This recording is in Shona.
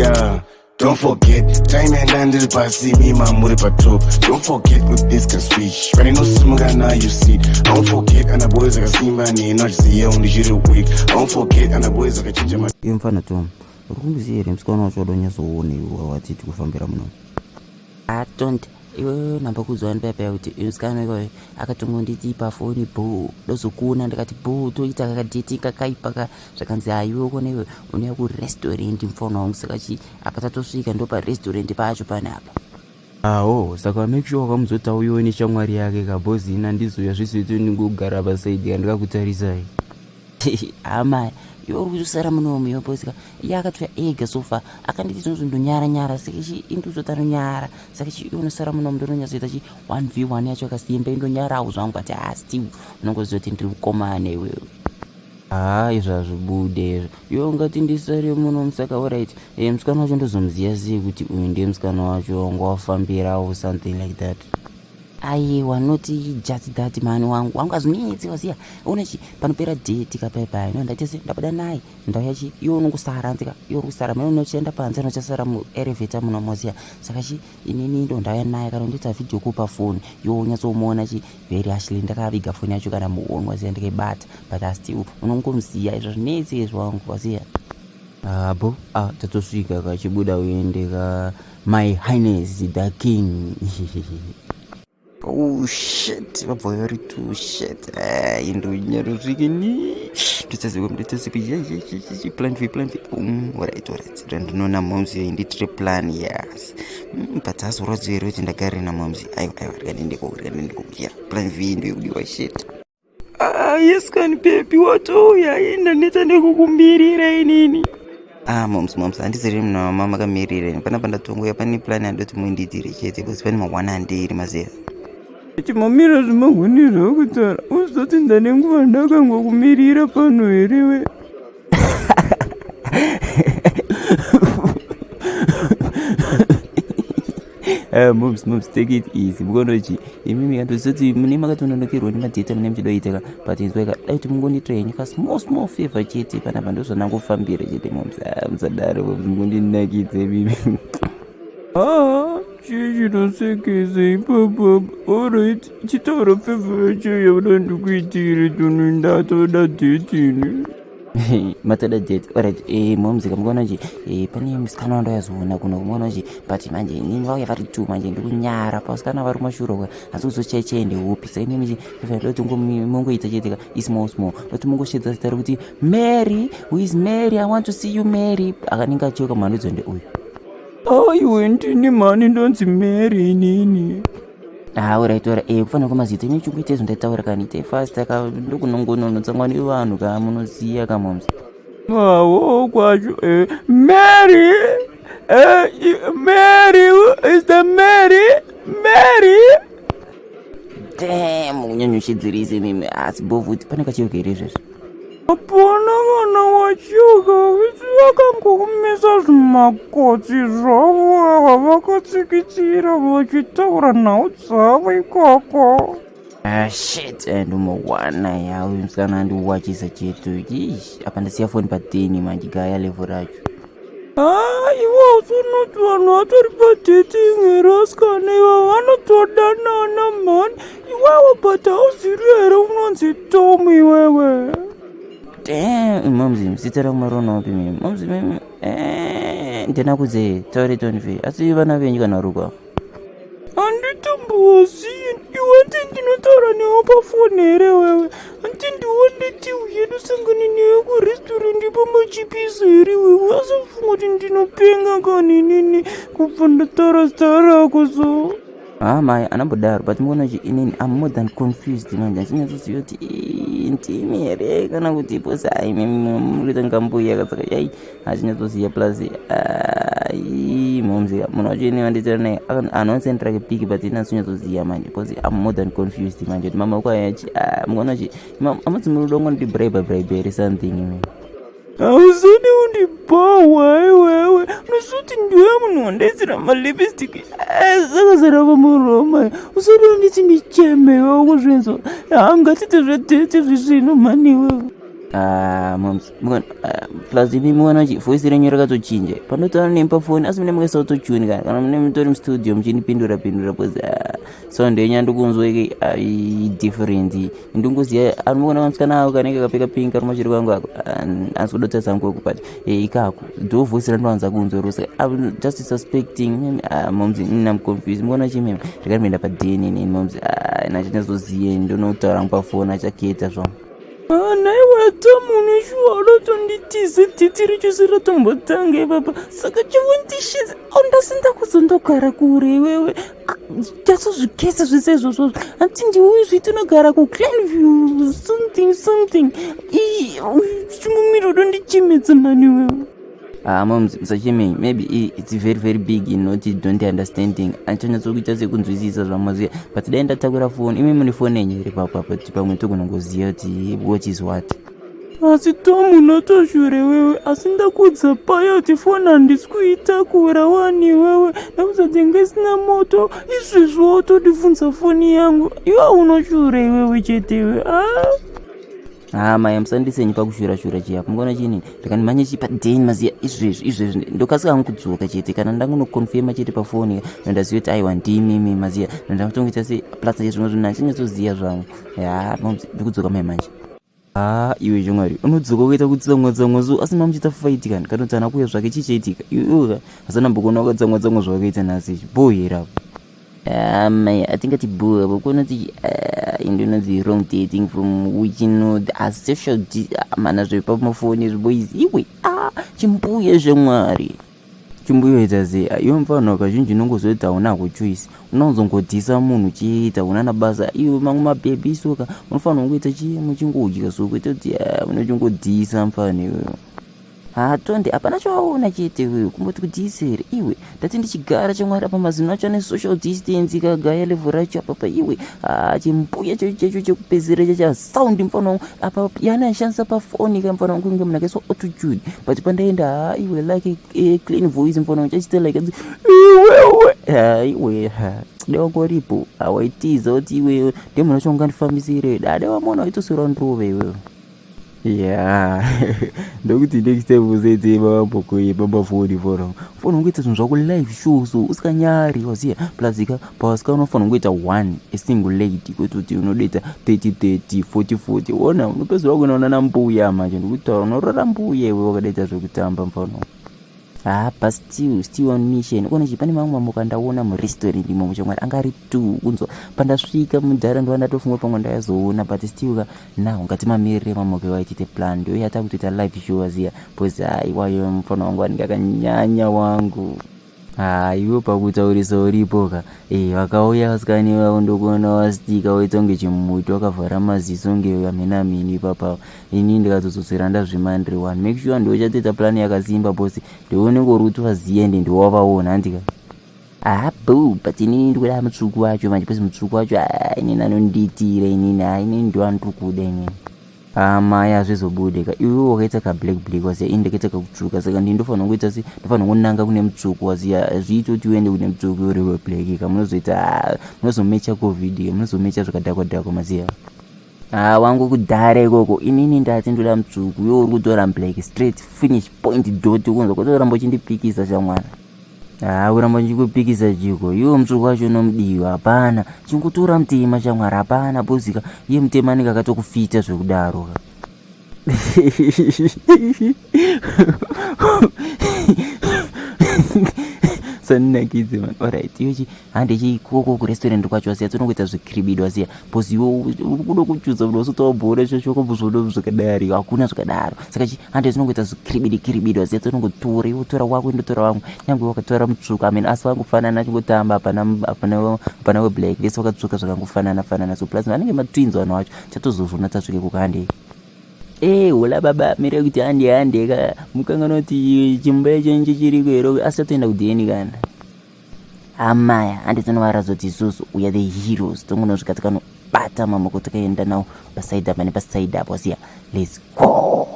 Yeah. Don't forget, time yandandiri pasi mima muri patop. Don't forget with this can switch. Vainosimuka now you see. Don't forget, ana boys akasimba neni achiziva ndichiri weak. Don't forget, ana boys akachinja ma Iwe mfana Tom, uri kumboziva here musikana wacho wada kunyatsoona iwe watiti kufambira muno? Atonde iwe namba kudzwa ndipaipai kuti musikana iwayo akatongonditi pafoni bho ndozokuona ndikati bho toita kakadheti kakaipa ka zvakanzi haiwe ukona iwe unouya kurestaurant mfana wangu saka chi apa tatosvika ndoparestaurant pacho panapa. Aho, saka make sure wakamuzoti auyewo neshamwari yake kabhozi ina ndizouya zvizoito ndingogara pasaidi kandikakutarisai. Hama iwe uri kutosara munomu iwe bosika iye akatouya ega sofa akanditi zvonzi ndonyara nyara saka chi induzoti anonyara saka chi iwe unosara munomu ndononyatsoita chi 1 v 1 yacho akasimba indonyarawo zvangu but ha still unongoziva kuti ndiri mukomana iwewe. Haa izvo hazvibude izvo iwe ungati ndisare munomu saka alright e, musikana wacho ndozomuziva sei kuti uyu ndiye musikana wacho wanga wafambirawo something like that? Aiwa, not just that mani wangu wangu azvinetsi waziya una chi panopera date kapaipai no ndaita se ndabuda naye ndauya chi iwe unongosara nzika iwe uri kusara mane unochienda panze unochasara muelevator muno moziya saka chi inini ndo ndauya naye kana ndoita video call pafoni iwe unyatsomuona chi very harshly ndakaviga foni yacho kana muoni waziya ndikaibata but still unongomuziya izvo zvinetsi izvo wangu waziya. Abo ah, tatosvika kachibuda uende ka my highness the king. Oh shit, vabva vari two shit. Indonyarosvike ni ndotazikwa ndotazikwa ye plan v plan v. Alright alright, ndinoona moms inditire plan, yes. But azorwadziwa here kuti ndagare namoms? Aiwa aiwa, rikandindiko rikandindiko, yeah, plan v ndoyekudiwa, shit. Ah, yes kani baby, watouya indanetsa nekukumirira inini. Ah moms, moms, handiziri munhu wama makamirira panapa ndatongoya pane plan yandoti muindiitire chete because pane ma1 andiri mazera. Chimamira zvimahwini zvakutaura uzoti ndane nguva ndakangokumirira pano here we? Moms, moms, take it easy, mukonochi imimi kandozoti mune makatononokerwa nemadheta mune muchidoitaka but inzwaika dai kuti mungondiitira henyu ka small small favor chete panapa ndozvanangofambira chete moms. Ah, musadaro moms, mungondinakidze mimi. Aa, chii chinosekesa ipapa? Alright, chitaura favor yacho yauda ndikuitire tunhu ndatoda dhetini. Matoda date? Alright, moms kamukonochi pane musikana wandoyazoona kuno mukonochi but manje inini vauya vari two manje ndikunyara pasikana vari kumashure uko asi kuzochaichai ndeupi saka inini doti mungoita chete ka ismall small doti mungoshedza zita rekuti Mary, who is Mary? I want to see you, Mary. Akanenge acheuka mhandudzo ndeuyu. Aiwe, ndini mhani, ndonzi Mary inini. Ah, alright alright, kufanira kwamazita imi chunguita izvo ndaitaura kani itai fast ka ndokunongononotsangwa nevanhu ka munoziya ka moms. Awo kwacho, Mary, Mary is the Mary, Mary. Damn, kunyanyoshidzirise mimi asi bovuti pane kacheuka here izvezvi? Hapana vana wachiuka visi vakangokumisa zvimakotsi zvavo ava vakatsikitsira vachitaura nhau dzavo ikoko. Ah, shit, ndomawana yawe musikana andiwachisa chetu. Ish, apa ndasiya foni pateni manje gaya level racho. Ah, iwe usunoti vanhu vatori padating here asikana ivo vanotodanana mhani iwewe but hauziri here unonzi Tom iwewe? Damn, moms, zita rangu maronaopi mimi moms mimi? Ndinakudze tauri tonve asi vana venyu kana rukwa. Handitombozivi iwe nti ndinotaura newe pafoni here wewe anti ndiwo nditi uye ndosangana newe kurestaurant pamachipisi here wewe asafunga kuti ndinopenga kaninini kubva ndataura zita rako so. Ah mai anambodaro but muona chi inini I'm more than confused manje achinyatsoziva kuti ndimi here kana kuti posi ai murikuita ngambuya katsaka yai achinyatsoziva plus ai moms munhu wacho ini vanditira naye anonsendera kepiki but ini asinyatsoziva manje because I'm more than confused manje kuti mama kwayachi muona chi amudzi murudongo ndi bribe bribe here something imi. Hausadi undibhawa iwewe unosoti ndiwe munhu wandaisira malipstick akazara pamuromo usadi unditi ndicheme iwe kuzvinzwa hangatite zvedhete zvisvino mhani iwewe. Ah, moms, plus imi muona chi voice renyu rakatochinja panotaura nemi pafoni, asi mune mukaisa autotune kana mune mutori mustudio muchinipindura pindura, because sound yenyu andikunzwa ike different. Ndingoziva anomuona kamusikana ako kanenge kapfeka pink ari machiri kwangu ako, anzi kuda kutarisa nkoko, but ikako ndo voice randowanza kunzwa rose. I'm just suspecting, moms. I'm confused. Muona chimeme ndikarimboenda padeni inini, moms, nachinyazoziye ndonotaura pafoni achaketa zvangu. Naiwe Tamuno, shuwa unotonditize titi recho ratombotanga ipapa, saka chivondishidza aundasinda kuzondogara kure iwewe chasozvikesa zvese izvozvozvo. Hati ndiuyu tinogara kuGlenview something something, chimumiro dondichemedza mani iwewe. Ah, moms, musachemei. Maybe it's very very big in not don't understanding, achanyatsokuita sekunzwisisa zvamaziva, but dai ndatakura foni. Imi mune foni yenyu iri papo apo, pamwe togonongoziva kuti what is what. Asi Tom, unotoshure wewe, asi ndakudza paya kuti foni handisi kuitakura wani wewe, ndakuzati ngesina moto. Izvezvi wotodibvunza foni yangu, iwe unoshure iwewe chete iwe. Ah, maya, musandisenyi pakushura shura chiyapo. Mukaona chini ndikandimhanye chipadheni maziya izvezvi izvezvi, ndokasika hangu kudzoka chete kana ndangonokonfema chete pafoni, nondaziva kuti aiwa, ndimimi maziya, nondakutongoita se plus zvimwe zvinhu handinyatsoziva zvangu. Ya, ndikudzoka mai manje. Ha, iwe chomwari, unodzoka kuita kutsamwa tsamwa so, asi mamuchiita fight kani kana kuti ana kuuya zvake, chichaitika iwe asana mbokuona wakatsamwa tsamwa zvawakaita nhasi ichi bo here apo? Mai, atingati bo apo kunoti indinonzi wrong dating from which know the social mana zvepamafoni zviboys iwe. Chimbuya zvemwari, chimbuyoita sei iwe? Mufanhu kazhinji unongozoti hauna kuchoice, unonzongodhisa munhu chiita una nabasa iwe. Mamwe mabhebhi isoka unofanira kungoita chii, muchingodya so, kuita kuti unochingodhisa mufana iwewe. Ha, Tonde, hapana chawaona chete iwewe, kumboti kudhisa here iwe? Ndati ndichigara chamwari apa mazino acho ane social distance kagaya level racho apapa iwe. Ha, chimbuya chacho chacho chekupedzisira chacha sound mufana wangu apa yana ashandisa pafoni ka mufana wangu, kunge munhu akaiswa autotune, but pandaenda, ha, iwe, like a clean voice mufana wangu chachiita like iwewe. Ha, iwe, ha, dewangoripo hawaitiza kuti iwe ndiye munhu wacho ungandifambisire dade wamona waitoswera ndrove iwewe. Ya, ndokuti next time usaite mambokoye pamafoni fona fona, ungoita zvinhu zvako live show so usikanyari waziya. Plus ka pawasika unofanira kungoita one, a single lady, kwete kuti unodoita 30 30 40 40. Ona, unopedzera kunoona nambuya manje, ndikutaura unorora mbuya iwe wakadaita zvekutamba mufano. Ha, but still on mission. Kona chi pane mamwe mamuka ndaona murestaurant imomo chamwari, anga ari two kunzwa pandasvika mudhara, ndova ndatofunga pamwe ndayazoona, but still ka now ngatimamirire mamuka iwaitite plan, ndo yata kutoita live show aziya, because iwayo mufano wangu anenge akanyanya wangu. Ha, iwe pakutaurisa uripo ka. Vakauya vasikani vavo, ndokuona wastika waita kunge chimuti wakavhara maziso nge amene amene ipapa. Ini ndikatozotsera ndazvimandiri one, make sure ndochatoita plan yakasimba bosi, ndounenge uri kuti vaziya ende ndowavaona handika. Ah, bo, but inini ndikuda mutsvuku wacho manje, pesi mutsvuku wacho inini anondiitira inini. Ha, inini ndoandiri kuda inini. Amai, hazvizobudika. Iwe wakaita kablack black waziya, ini ndakaita kakutsvuka, saka ndi ndofanira kungoita se ndofanira kunanga kune mutsvuku waziya. Zviite kuti uende kune mutsvuku uri weblack ka, munozoita munozomecha COVID, munozomecha zvakadhakwa dhakwa maziya. Ha, wangu, kudhara ikoko inini ndati ndoda mutsvuku, iwe uri kutora black, straight, finish, point, dot. Kunzwa kutoramba uchindipikisa shamwana. Ha, kuramba ndichikupikisa chiko iwe? Mutsvuku wacho unomudiwa, hapana, chingotora mutema shamwari, hapana bozika, iye mutema anenge akatokufita zvekudaro ka. Sandinakidze man. Alright, iwe chi hande chikoko kurestaurant kwacho wasiya, tinongoita zvikiribidi wasiya, because iwe uri kuda kuchuza munhu wasotawa bhora shosho wakambozviona zvakadari, hakuna zvakadaro. Saka chi hande tinongoita zvikiribidi kiribidi wasiya, tinongotora, iwe tora wako, indotora wangu, nyange wakatora mutsvuku amen, asi vangofanana, chingotamba, hapana hapana hapana weblack, vese vakatsvuka zvakangofanana fanana. So plus vanenge matwins vanhu vacho, chatozozvona tasvike kukahande. Hola baba, mire kuti hande hande ka, mukanganoti chimba chenje chiriko here? Asi tatoenda kudheni kana amaya, hande tinovaratidza kuti isusu we are the heroes. Tongonosvika tikanobata mamoko, tikaenda nawo pasaidi apa nepasaidi apo wasiya. Let's go.